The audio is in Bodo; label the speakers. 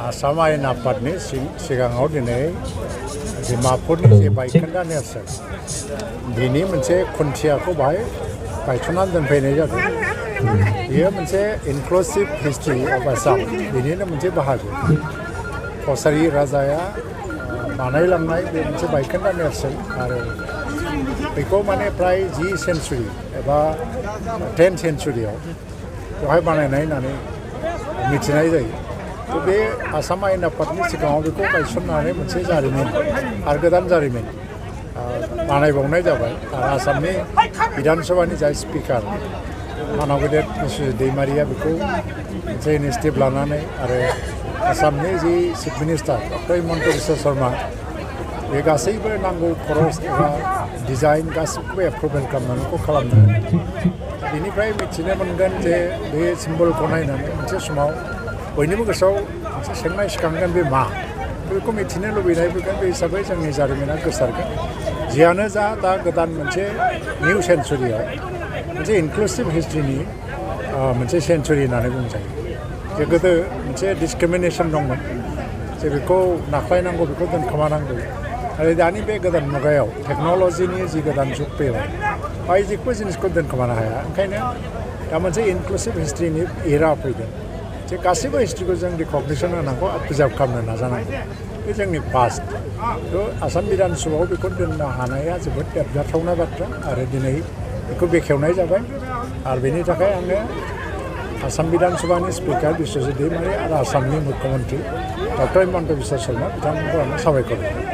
Speaker 1: आसाम आयेन आफादनि सिगाङाव दिनै डिमापुरनि जे बायखोन्दा नेरसोन बिनि मोनसे खुन्थियाखौ बाहाय गायसननानै दोनफैनाय जादों। बेयो मोनसे इनक्लुसिभ हिस्ट्रि अफ आसाम बिनिनो मोनसे बाहागो। कसारी राजाया बानायलांनाय बे मोनसे बायखोन्दा नेरसोन आरो बेखौ माने प्राय 10 सेन्चुरि एबा 10 सेन्चुरियाव बेवहाय बानायनाय होननानै मिथिनाय जायो। तो बे आसाम आयेन आफादनि सिगाङाव बेखौ गायसननानै मोनसे जारिमिन आरो गोदान जारिमिन बानायबावनाय जाबाय। आरो आसामनि बिधान सभानि जाय स्पिकार मानाव गेदेर दैमारिया बेखौ मोनसे इनिसिएटिभ लानानै आरो आसामनि the chief minister doctor Himanta Biswa Sarma बे गासैबो नांगौ खरस एबा डिजाइन गासैखौबो एप्रुभेल खालामनानै खालामदों। बेनिफ्राय मिथिनो मोनगोन जे बे सिम्बलखौ नायनानै मोनसे समाव बयनिबो गोसोआव मोनसे सोंनाय सिखांगोन बे मा बेखौ मिथिनो लुबैनाय फैगोन। बे हिसाबै जोंनि जारिमिना गोसारगोन। जियानो जा दा गोदान मोनसे निउ सेन्चुरियाव मोनसे इनक्लुसिभ हिस्ट्रिनि मोनसे सेन्चुरि होननानै बुंजायो। जे गोदो मोनसे डिसक्रिमिनेसन दंमोन जे बेखौ नाख्लायनांगौ बेखौ दोनखोमानांगौ। आरो दानि बे गोदान मुगायाव टेक्न'लजिनि जि गोदान जुग फैबाय बाय जेबो जिनिसखौ दोनखोमानो हाया। ओंखायनो दा मोनसे इनक्लुसिभ हिस्ट्रिनि एरा फैदों जे गासैबो हिस्ट्रिखौ जों रिकगनिसन होनांगौ आरो प्रिजार्भ खालामनो नाजानांगौ। बे जोंनि पास्ट। थ' आसाम बिधान सभायाव बेखौ दोननो हानाया जोबोद देरगाथावना बाथ्रा आरो दिनै बेखौ बेखेवनाय जाबाय। आरो बेनि थाखाय आङो आसाम बिधान सभानि स्पिकार बिश्वजित दैमारि आरो आसामनि मुख्यमन्त्रि डक्टर हिमन्त बिश्व शर्मा बिथांमोनखौ आङो साबायखर होयो।